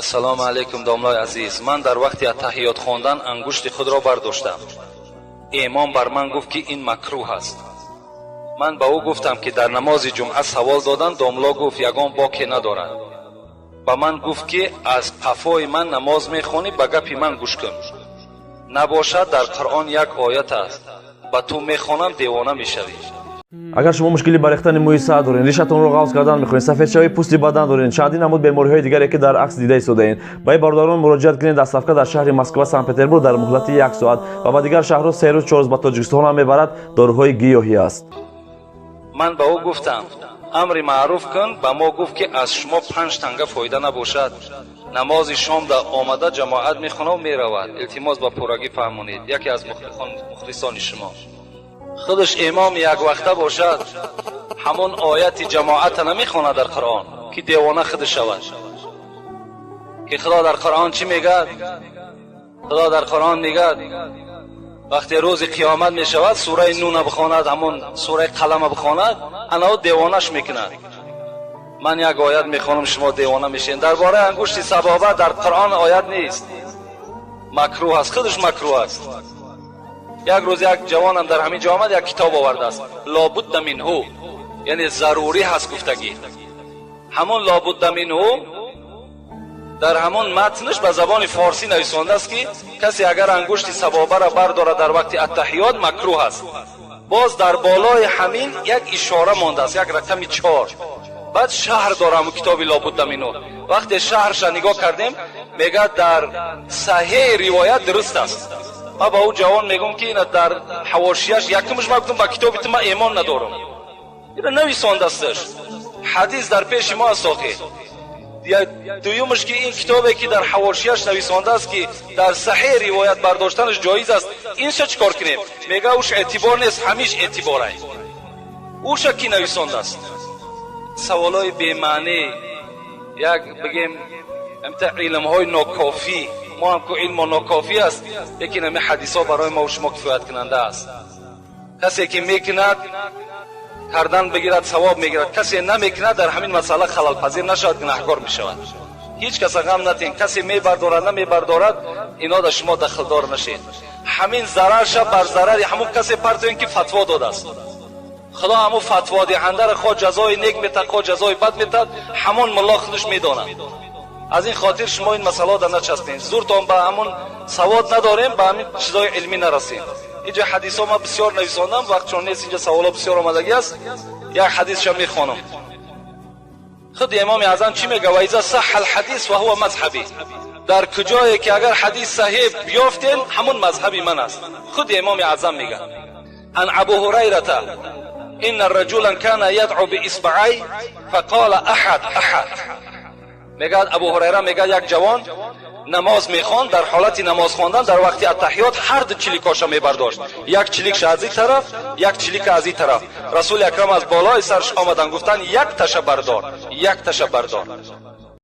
Ассалому алайкум, домлои азиз. Ман дар вақти аттаҳиёт хондан ангушти худро бардоштам. Имом бар ман гуфт, ки ин макрӯҳ аст. Ман ба ӯ гуфтам, ки дар намози ҷумъа савол додан. Домло гуфт, ягон боке надорад. Ба ман гуфт, ки аз қафои ман намоз мехонӣ, ба гапи ман гӯш кун. Набошад, дар Қуръон як оят аст, ба ту мехонам, девона мешавӣ. Агар шумо мушкили барехтани мӯи сар доред, ришатонро ғафз кардан мехоҳед, сафедшавии пӯсти бадан доред, чандин намуд бемориҳои дигаре, ки дар акс дида истодаед, ба ин бародарон муроҷиат кунед. Доставка дар шаҳри Москва, Санкт Петербург дар муҳлати як соат ва ба дигар шаҳрҳо 3 рӯз, 4 рӯз, ба Тоҷикистон ҳам мебарад. Доруҳои гиёҳӣ аст. Ман ба ӯ гуфтам, амри маъруф кун. Ба мо гуфт, ки аз шумо 5 танга фоида набошад. Намози шомда омада, ҷамоат мехонаву меравад. Илтимос, ба пуррагӣ фаҳмонед. Яке аз мухлисони шумо. Худаш имом яквақта бошад, ҳамон ояти ҷамоата намехонад дар Қуръон, ки девона худ шавад. Ки Худо дар Қуръон чӣ мегӯяд? Худо дар Қуръон мегӯяд, вақте рӯзи қиёмат мешавад, сураи Нуна бихонад, ҳамон сураи Қалама бихонад, анао девонаш мекунад. Ман як оят мехонам, шумо девона мешавед. Дар бораи ангушти сабоба дар Қуръон оят нест. Макрӯҳ аст, худаш макрӯҳ аст. Як рӯз як ҷавонам дар ҳамин ҷо омад, як китоб овардааст, لا بد منه, яъне зарурӣ ҳаст гуфтагӣ. Ҳамон لا بد منه дар ҳамон матнаш ба забони форсӣ нависондааст, ки касе агар ангушти сабобаро бардорад дар вақти аттаҳиёт, макрӯҳ аст. Боз дар болои ҳамин як ишора мондааст, як рақами 4. Баъд шарҳ дора ҳамон китоби لا بد منه. Вақте шарҳша нигоҳ кардем, мегӯяд, дар саҳеҳи ривоят дуруст аст. Ман ба ӯ ҷавон мегӯм, ки ина дар ҳавошияш якумш ман гуфтам, ба китоби ту ман эмон надорам, ина нависондасташ, ҳадис дар пеши мо аст охи. Дуюмаш, ки ин китобе, ки дар ҳавошияш нависондааст, ки дар саҳеҳ ривоят бардоштанаш ҷоиз аст, инша чӣ кор кунем? Мега, уш эътибор нест, ҳамиш эътиборай. Уша кӣ нависондааст? Саволҳои бемаънӣ, як бигем, амта илмҳои нокофӣ. Мо ҳам ку илмо нокофӣ аст, лекин ҳами ҳадисҳо барои мо шумо кифояткунанда аст. Касе ки мекунад, кардан бигирад, савоб мегирад. Касе намекунад, дар ҳамин масъала халалпазир нашавад, гунаҳкор мешавад. Ҳеҷ каса ғам натен. Касе мебардорад, намебардорад, ино дар шумо дахлдор нашед. Ҳамин зарарша бар зарари ҳамон касе партоен, ки фатво додааст. Худо ҳамун фатводиҳандаро хоҳ ҷазои нек метад, хоҳ ҷазои бад метад, ҳамон мулло худаш медонад. Аз ин хотир шумо ин масъалао дар начаспед. Зуртон ба ҳамон савод надорем, ба ҳамин чизои илмӣ нарасем. Инҷа ҳадисҳо ман бисёр нависондам, вақт чон нест. Инҷа саволо бисёр омадагӣ аст. Як ҳадисша мехонам. Худи Имоми Аъзам чӣ мега? وإذا صح الحديث فهو مذهبي. Дар куҷое ки агар ҳадис саҳеҳ ёфтем, ҳамон мазҳаби ман аст. Худи Имоми Аъзам мега: عن أبي هريرة إن رجلا كان يدعو بإصبعيه فقال أحد أحد. Мегӯяд Абу Ҳурайра, мегӯяд, як ҷавон намоз мехонд, дар ҳолати намоз хондан, дар вақти аттаҳиёт ҳар ду чиликоша мебардошт, як чиликша аз ин тараф, як чилика аз ин тараф. Расули Акрам аз болои сарш омадан, гуфтанд: як таша бардор, як таша бардор.